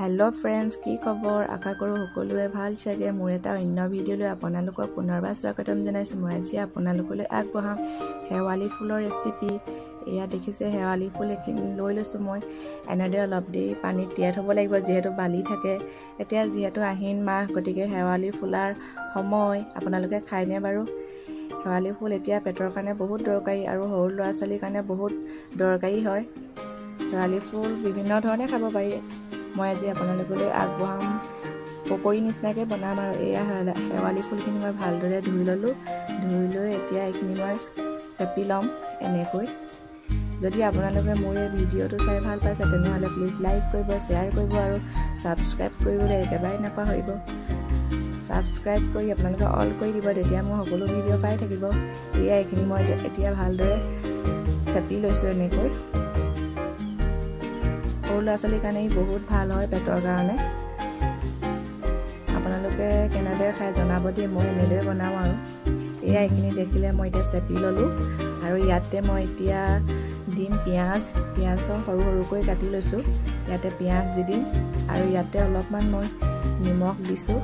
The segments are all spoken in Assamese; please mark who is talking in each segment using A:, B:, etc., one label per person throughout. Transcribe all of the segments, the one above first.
A: হেল্ল' ফ্ৰেণ্ডছ, কি খবৰ? আশা কৰোঁ সকলোৱে ভাল চাগে। মোৰ এটা অন্য ভিডিঅ'লৈ আপোনালোকক পুনৰবাৰ স্বাগতম জনাইছোঁ। মই আজি আপোনালোকলৈ আগবঢ়াম শেৱালি ফুলৰ ৰেচিপি। এয়া দেখিছে, শেৱালি ফুল এইখিনি লৈ লৈছোঁ মই। এনেদৰে অলপ দেৰি পানীত তিয়াই থ'ব লাগিব, যিহেতু বালি থাকে। এতিয়া যিহেতু আহিন মাহ, গতিকে শেৱালি ফুলাৰ সময়। আপোনালোকে খায়নে বাৰু শেৱালি ফুল? এতিয়া পেটৰ কাৰণে বহুত দৰকাৰী আৰু সৰু ল'ৰা ছোৱালীৰ কাৰণে বহুত দৰকাৰী হয়। শেৱালি ফুল বিভিন্ন ধৰণে খাব পাৰি। মই আজি আপোনালোকলৈ আগবঢ়াম পকৰী নিচিনাকৈ বনাম। আৰু এয়া শেৱালি ফুলখিনি মই ভালদৰে ধুই ল'লোঁ। ধুই লৈ এতিয়া এইখিনি মই চেপি ল'ম এনেকৈ। যদি আপোনালোকে মোৰ এই ভিডিঅ'টো চাই ভাল পাইছে, তেনেহ'লে প্লিজ লাইক কৰিব, শ্বেয়াৰ কৰিব আৰু ছাবস্ক্ৰাইব কৰিবলৈ একেবাৰে নাপাহৰিব। ছাবস্ক্ৰাইব কৰি আপোনালোকে অল কৰি দিব, তেতিয়া মোৰ সকলো ভিডিঅ' পাই থাকিব। এয়া এইখিনি মই এতিয়া ভালদৰে চেপি লৈছোঁ এনেকৈ। সৰু ল'ৰা ছোৱালীৰ কাৰণে বহুত ভাল হয় পেটৰ কাৰণে। আপোনালোকে কেনেদৰে খাই জনাব দেই। মই এনেদৰে বনাওঁ। আৰু এয়া এইখিনি দেখিলে, মই এতিয়া চেপি ল'লোঁ। আৰু ইয়াতে মই এতিয়া দিম পিঁয়াজ। পিঁয়াজটো সৰু সৰুকৈ কাটি লৈছোঁ। ইয়াতে পিঁয়াজ দি দিম আৰু ইয়াতে অলপমান মই নিমখ দিছোঁ,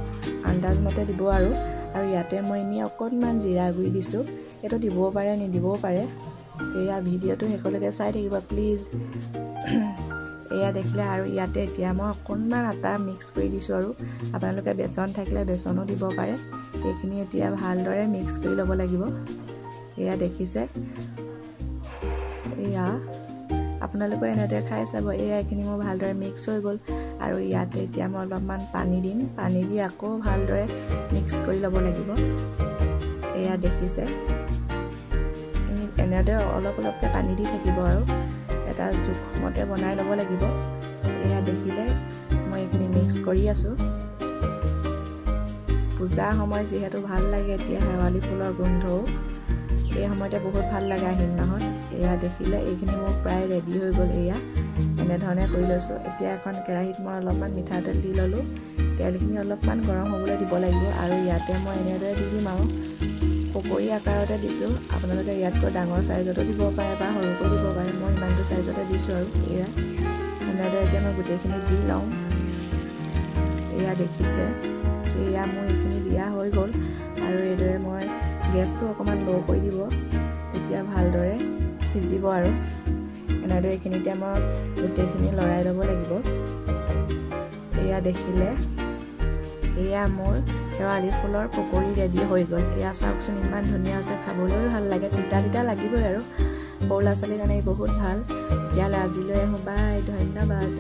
A: আন্দাজমতে দিব। আৰু আৰু ইয়াতে মই এনেই অকণমান জিৰা গুড়ি দিছোঁ। এইটো দিবও পাৰে, নিদিবও পাৰে। এয়া ভিডিঅ'টো শেষলৈকে চাই থাকিব প্লিজ। এয়া দেখিলে, আৰু ইয়াতে এতিয়া মই অকণমান আটা মিক্স কৰি দিছোঁ। আৰু আপোনালোকে বেচন থাকিলে বেচনো দিব পাৰে। এইখিনি এতিয়া ভালদৰে মিক্স কৰি ল'ব লাগিব। এয়া দেখিছে, এয়া আপোনালোকে এনেদৰে খাই চাব। এয়া এইখিনি মোৰ ভালদৰে মিক্স হৈ গ'ল। আৰু ইয়াতে এতিয়া মই অলপমান পানী দিম। পানী দি আকৌ ভালদৰে মিক্স কৰি ল'ব লাগিব। এয়া দেখিছে, এনেদৰে অলপ অলপকৈ পানী দি থাকিব আৰু এটা জোখমতে বনাই ল'ব লাগিব। এয়া দেখিলে, মই এইখিনি মিক্স কৰি আছোঁ। পূজাৰ সময় যিহেতু ভাল লাগে এতিয়া শেৱালি ফুলৰ গোন্ধও এই সময়তে বহুত ভাল লাগে আহিন মাহত। এয়া দেখিলে, এইখিনি মোৰ প্ৰায় ৰেডি হৈ গ'ল। এয়া এনেধৰণে কৰি লৈছোঁ। এতিয়া এখন কেৰাহীত মই অলপমান মিঠাতেল দি ল'লোঁ। তেলখিনি অলপমান গৰম হ'বলৈ দিব লাগিব। আৰু ইয়াতে মই এনেদৰে দি দিম আৰু পকৰী আকাৰতে দিছোঁ। আপোনালোকে ইয়াতকৈ ডাঙৰ চাইজতো দিব পাৰে বা সৰুকৈ দিব পাৰে। মই ইমানটো চাইজতে দিছোঁ। আৰু এয়া এনেদৰে এতিয়া মই গোটেইখিনি দি লওঁ। এয়া দেখিছে, এয়া মোৰ এইখিনি দিয়া হৈ গ'ল। আৰু এইদৰে মই গেছটো অকণমান ল' কৰি দিব, তেতিয়া ভালদৰে সিজিব। আৰু এনেদৰে এইখিনি এতিয়া মই গোটেইখিনি লৰাই ল'ব লাগিব। এয়া দেখিলে, এয়া মোৰ শেৱালি ফুলৰ পকৰী ৰেডি হৈ গ'ল। এয়া চাওকচোন, ইমান ধুনীয়া হৈছে, খাবলৈও ভাল লাগে। তিতা তিতা লাগিবই আৰু সৰু ল'ৰা ছোৱালীৰ কাৰণে বহুত ভাল। তেতিয়াহ'লে আজিলৈ আহোঁ, বাই, ধন্যবাদ।